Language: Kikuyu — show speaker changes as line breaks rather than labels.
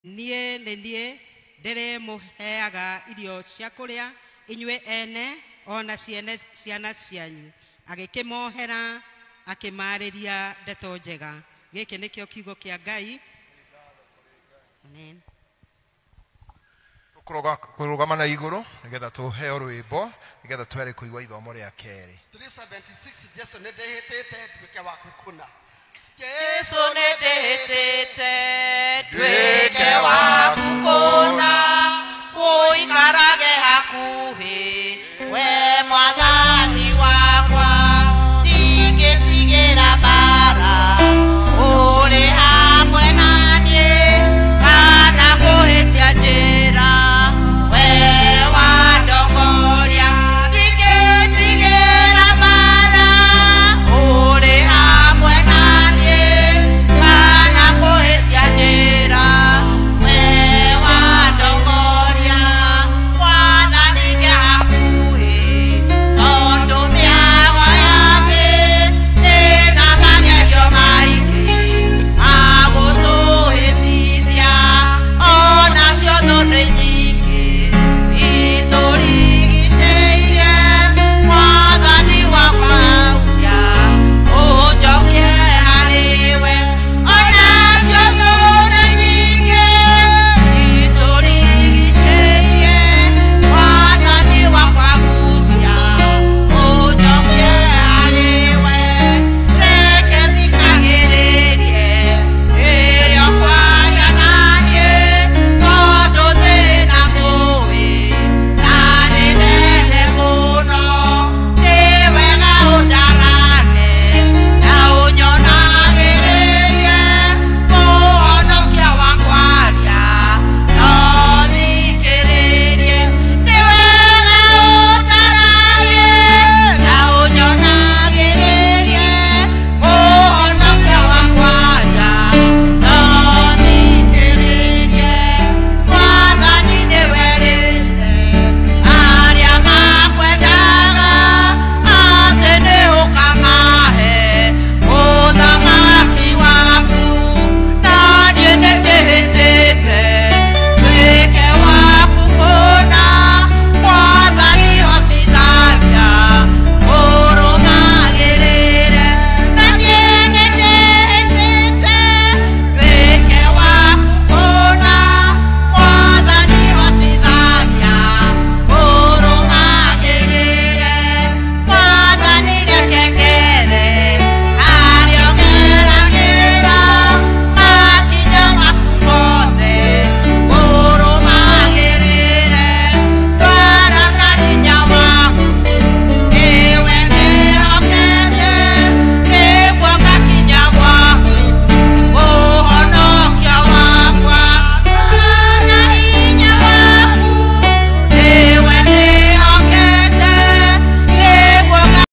Niĩ nĩ niĩ ndĩrĩmũheaga irio cia kũrĩa inyuĩ ene o na ciene ciana cianyu. Agĩkĩmohera akĩmaarĩria ndeto njega. Gĩkĩ nĩkĩo kiugo kĩa Ngai. Amen.
Kũrũgama na igũrũ nĩgetha tũheo rwĩmbo nĩgetha twere kũigua ithomo rĩa kerĩ.
376 Jesu nĩ ndĩhĩtĩte nduĩke waku kũna.
Jesu nĩ ndĩhĩtĩte nduĩke